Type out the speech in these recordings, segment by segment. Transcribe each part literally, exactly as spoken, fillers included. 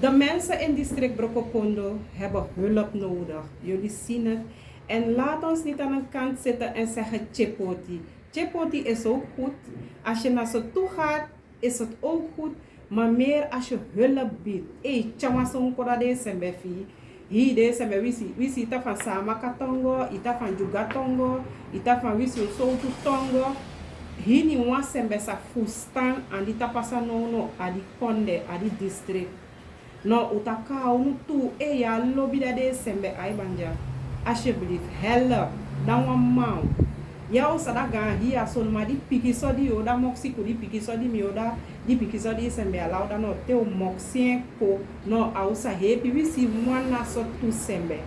De mensen in district Brokopondo hebben hulp nodig. Jullie zien het. En laat ons niet aan een kant zitten en zeggen: "Tjepoti." Tjepoti is ook goed. Als je naar ze toe gaat, is het ook goed. Maar meer als je hulp biedt. Ei, tyawa son koda de sembe fi. Hi de sembe wisi, wisi ita fan Samaka tongo, ita fan Juga tongo, ita fan wisi Usoutu tongo. Hini wan sembe sa fustan andi tapasa no no, adi konde, adi district. No, u taki a unu tu, e, ya lobi da de sembe ai banja. Alsjeblieft, help. Dan wan man. Ya o sa da gaan hia so, ma di piki so di yo da moksi ku di piki so di mi yo da, di piki so di sembe ala o da no te o moksi en ko. No, a o sa hepi wi si wan na so tu sembe.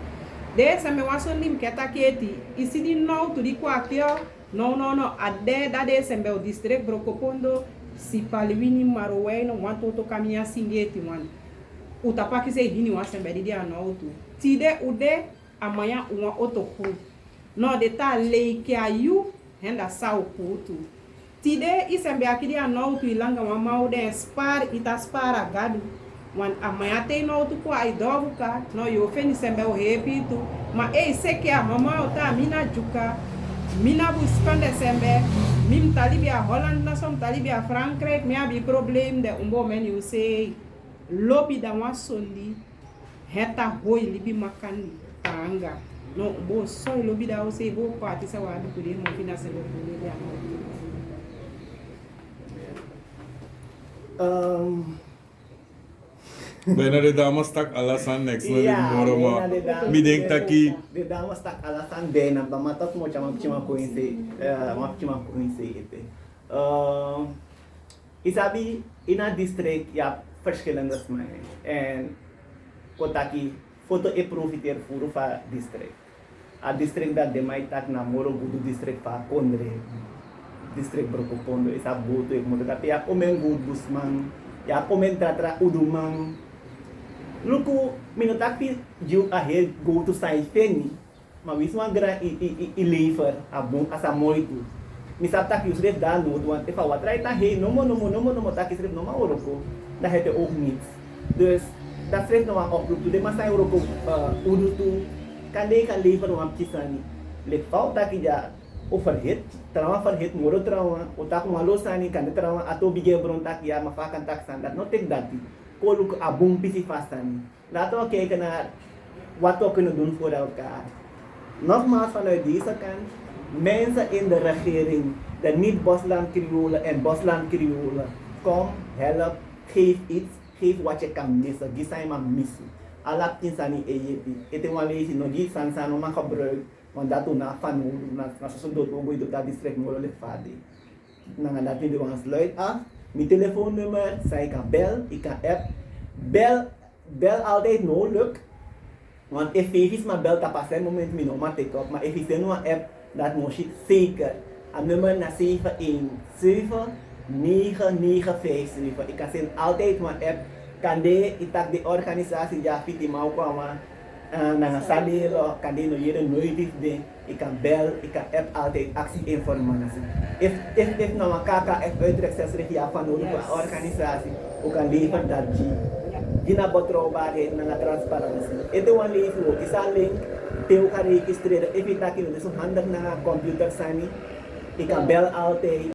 De sembe wan so di mi keta keti, i si di no tu di kwakio. No, no, no, a de da de sembe o district Brokopondo, si pali wini maro wei no wan toto kamia singeti wan. U tapaki se hini wan sembe di de a no tu. Tide u de a maya u wan oto ku. No de ta leiki a yu, hen da sa u kutu. Tide i sembe aki di a no tu i langa wan ma u de spar, i ta spar a gadu. Wan a maya te i no tu ku a i dobu ka, no yo feni sembe o hepi tu. Ma e i seki a mama o ta mi na Dyuka. Mi na bu spende sembe. Mi mi ta libi a Holland na so mi ta libi a Frankrijk, mi abi problem de umbo meni u sei. Lobi da wan sondi. Heta hoi libi makani taanga. No, bo so i lobi da o sei bo pati sa wan abi ku de mo fina sembe ku de ya. Um, Bijna de dames tak alasan niks no de moro ma. Mi denk taki de dames tak alasan bijna, ma ma tot mo chama chima ko inse, eh, ma chima ko inse ete. Eh, isabi, ina district ya verschillende smaak. En kotaki foto e profiteer furu fa district. A district dat de mai tak na moro gudu district fa kondre. District Brokopondo is a boto e moto tapi ya komen gudu sman, ya komen tratra uduman. Luku, mi no taki yu a heel go to sai feni. Ma wisi wan gran i, i, i, i lever a bun a sa moi tu. Mi sabi taki yu sref dan no tu want efa watra ita hei nomo nomo nomo nomo taki sref noma oroko. Dan heb je ook niets. Dus dat sref no wan oproep tu de masa oroko, uh, udu tu. Kan de kan lever wan kisani. Lek fa o taki ja o verhit, trawan verhit moro trawan, o taki wan lo sani kan de trawan a to bigi e bron taki ya ma fa kan taki sani dat no tek dati. Kon luku a bun pisi fa sani. Laten we kijken naar wat we kunnen doen voor elkaar. Nogmaals vanuit deze kant, mensen in de regering, de niet-Bosland-Creolen en Bosland-Creolen, kom, help, geef iets, geef wat je kan missen. Gi san yu man misi. Ala pikin sani e yepi. Ete wan leisi no gi sani san no man gebruik. Want dat doen na van nodig. Na soso dood ook go dat district moro le fade. Nanga dati mi de wan sluit af. Mi telefoonnummer, san yu kan bel, yu kan app. Bel, bel altijd no luk. Want efu fifis ma bel tapu a seni moment mi no man teki op. Ma efu yu seni wan app, dati no si zeker. A nummer na zeven een zeven negen negen vijf zeven. Yu kan seni altijd wan app. Kan de yu taki de organisatie di a fiti man ook wan, eh, nanga sadelo, kan de no yere noiti fu de. Yu kan bel, yu kan app altijd aksi informasi. Efu, efu, efu na wan kaka efu uitreksel srefi yu abi fanowdu fu a organisasi, un kan lever dati gi. Gi na betrouwbaarheid nanga transparansi. Ete wan leisi un o kisi a link, pe un kan registreren. Efu yu taki no de so handig nanga computer sani, yu kan bel altijd.